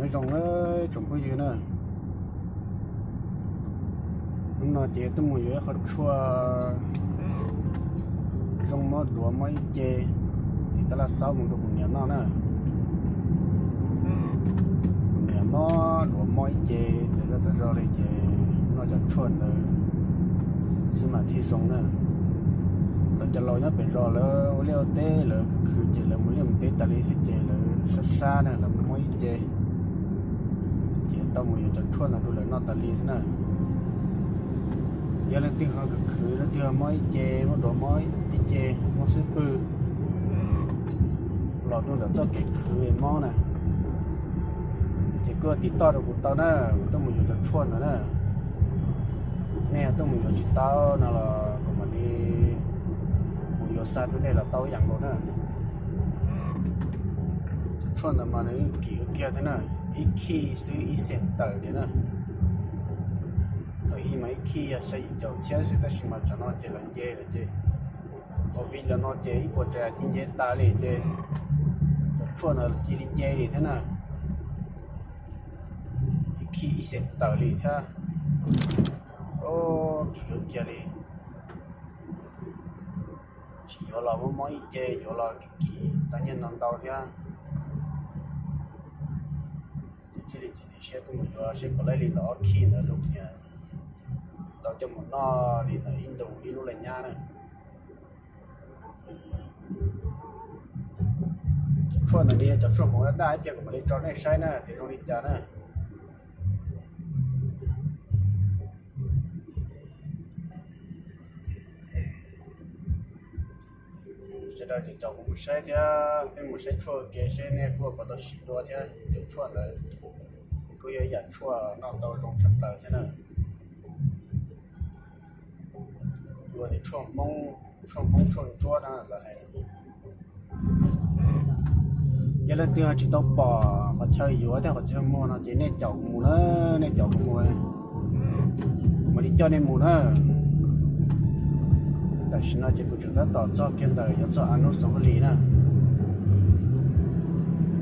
Nyob zoo tsoom phooj ywg na, hnub no ces tuaj mus yuav ib qho tshuaj zoo mob duav mob ib ce, ces tab laj xaub mus rau kuv niam noj na. Kuv niam mob duav mob ib ce, tas zog tas zog li ces noj cov tshuaj ntawd xwb mas thiaj zoo na. Lawv cov laus nyob pem zos lawv ua liaj ua teb lawv khwv khwv ces lawv mus liaj mus teb tas li xwb ces lawv sab sab na lawv mob ib ce, ces tau mus yuav cov tshuaj ntawd rau lawv noj tas li xwb na. Yog leej twg ho khwv khwv, leej twg ho mob ib ce, mob duav mob ib ce, mob xub pwg los rau ntawm txoj kev khwv mob na, ces kuj tiv toj rau kuv tau na, kuv tuaj mus yuav cov tshuaj ntawd na. Nej tuaj mus yuav tsis tau no los kuv mam li mus yuav xa rau nej los tau ib yam nkaus na. Cov tshuaj ntawd mas nws kim kiag thiab na, ib khij xwb ib xees tawm li na. Thaum ub mas ib khij yog xya yim caum txhiab xwb, tab sis mas tsam no ces lawv nce lawm ces, covid los no ces ib puas tsav cia nce tas li ces cov tshuaj ntawd cia li nce li thiab na. Ib khij ib xees tawm li thiab. Kim yuav kiag li. Tsis yuav los mob mob ib ce, yuav los kim kim tau nyiaj ntau ntau thiab. Ces thiaj li txiav txim siab tuaj mus yuav seb puas laij li ntawm ob khij ntawd rau kuv niam tau coj mus noj li ntawm ib ntus ib lub laj nyab na. Cov tshuaj ntawd nws yog cov tshuaj hmoov daj daj ib pliag kuv mam li tso nej saib na tias zoo li cas na. Sawv daws caum kuv mus saib thiab, peb mus saib tshuaj ua ke seb nej kuj puas tau sim dua thiab. Cov tshuaj ntawd kuj yog ib yam tshuaj noj tau zoo tshaj plaws thiab na. Ua tias tshuaj Hmoob, tshuaj Hmoob tshuaj ntsuab na lawv hais. Yog leej twg tsis tau pom qhov chaw yuav thiab qhov chaw muag no ces nej caum kuv mus na, nej caum kuv mus, kuv mam li coj nej mus na. Tam sim no ces kuv tseem tab tom txog kiag ntawm yuav txog Anub Xauv Vaj Lis na.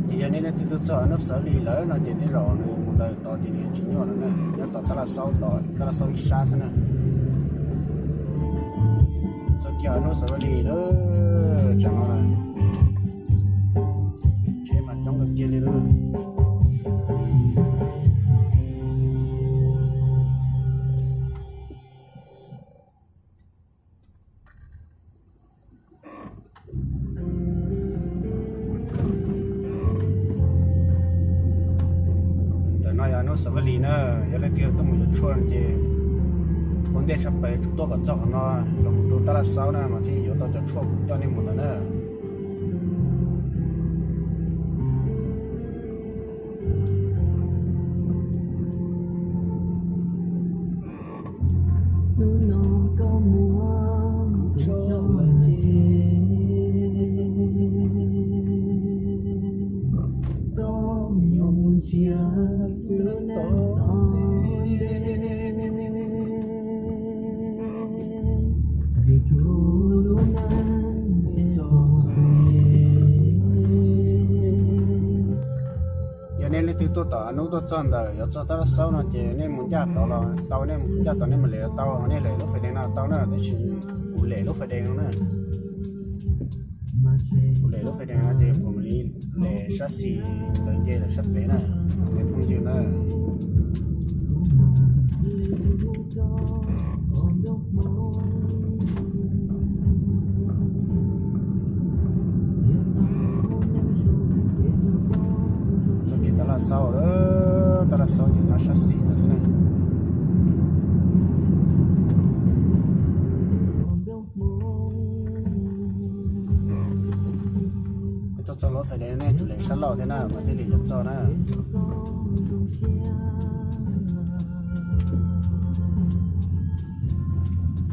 Ces yog nej leej twg tuaj txog Anub Xauv Vaj Lis lawm no ces tej zaum nws mus ntawm tod ces nws tsis nyuaj lawm na, nyob tom Tab Laj Xaub tod, Tab Laj Xaub ib sab xwb na. Txog kiag Anub Xauv Vaj Lis lawm, tsam no tsheb mas coob kawg kiag li lawm. Ntawm no yog Anub Xauv Vaj Lis na, yog leej twg tuaj mus yuav tshuaj ces ua ntej tshaj plaws yuav tsum tuaj kom txog qhov no los mus rau Tab Laj Xaub na mas thiaj yuav tau cov tshuaj kuv coj nej mus ntawd na. Yog nej leej twg tuaj tom Anub tuaj txog ntawm yuav txog Tab Laj Xaub no ces nej mus ncaj tod los tau, nej mus ncaj tod nej mus lem los tau, nej lem lub fais dees no tau na, tab sis kuv lem lub fais dees no na. Kuv lem lub fais dees no ces kuv mam li lem sab xis ntawd nce lawm sab pem na, nej phooj ywg na. Txoj kev Tab Laj Xaub lawm, Tab Laj Xaub ces nyob sab xis no xwb na. Tuaj txog lub fais dees nej tsum lem sab laug thiab na mas thiaj li yuav txog na.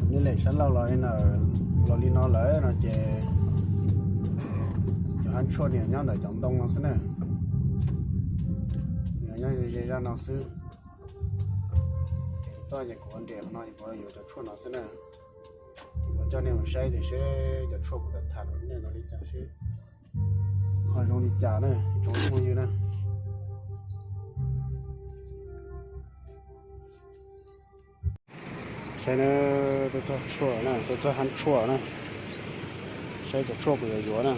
Nej lem sab laug los li no lawm no ces cov hab tshuaj nws nyob ntawm cov ntoo no xwb na. Nws nyob ze zaj no xwb. Ces kuv tuaj ces kuv ua nres qhov no ces kuv yuav cov tshuaj no xwb na. Ces kuv coj nej mus saib tias seb cov tshuaj kuv tau tham rau nej no li cas seb ho zoo li cas na, ib tsoom phooj ywg na. Saib na, tuaj txog tshuaj na, tuaj txog hab tshuaj na. Saib cov tshuaj kuv yuav yuav na.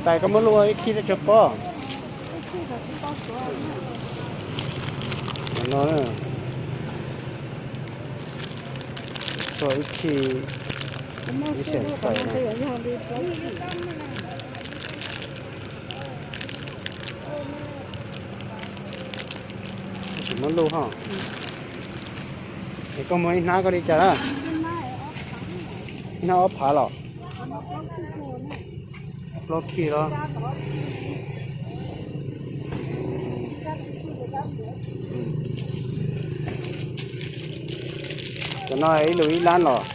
Tais, koj muab luj ib khij tso tseg pob. No, tshuaj ib khij, ib xees tawm na. Tab sis muab luj ho. Es koj muag ib hnab koj li cas na? Ib hnab ob phav los? Plaub khij los? Cov no ib lus ib lab los?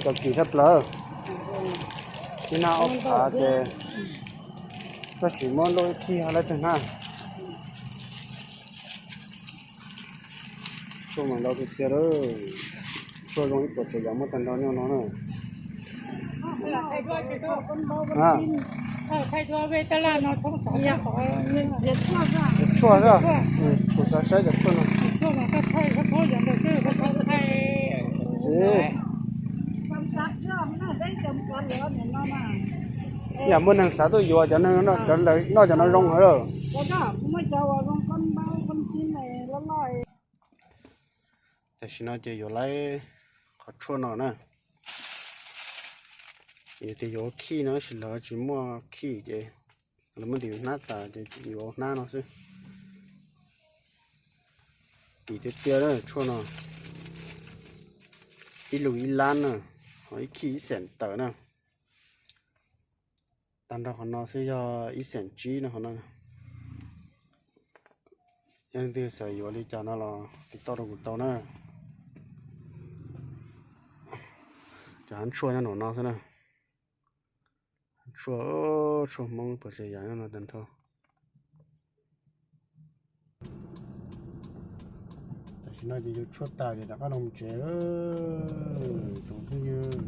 Cov kim tshaj plaws. Ib hnab ob phav ces koj sim muab luj ib khij ho lab txog hnab. Tshuaj mas ntau tiag tiag lawm. Tshuaj zoo ib puas tsev yam muaj tag nrho nyob no na. Cov tshuaj xwb, kuv xav saib cov tshuaj no. Yam muaj neeg xav tuaj yuav cov neeg noj cov no zoo heev lawm. Tam sim no ces yuav laib qhov tshuaj no na. Yog tias yuav ua khij no tab sis lawv tsis muaj khij ces lawv muab ntim hnab tas ces yuav ua hnab no xwb. Kim tiag tiag na tshuaj no. Ib lus ib lab na, ho ib khij ib xees tawm na. Tag nrho qhov no xwb yog ib xees tsib no qhov no. Yog leej twg xav yuav li cas no los tiv tauj rau kuv tau na. Cov hab tshuaj nyob nraum no xwb na. Tshuaj, tshuaj Hmoob puas tsev yam nyob no tag nrho. Tam sim no ces yuav tshuaj tas ces rov qab los mus tsev. Tsoom phooj ywg,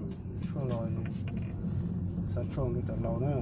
tshuaj los, xav tshuaj rau cov laus na.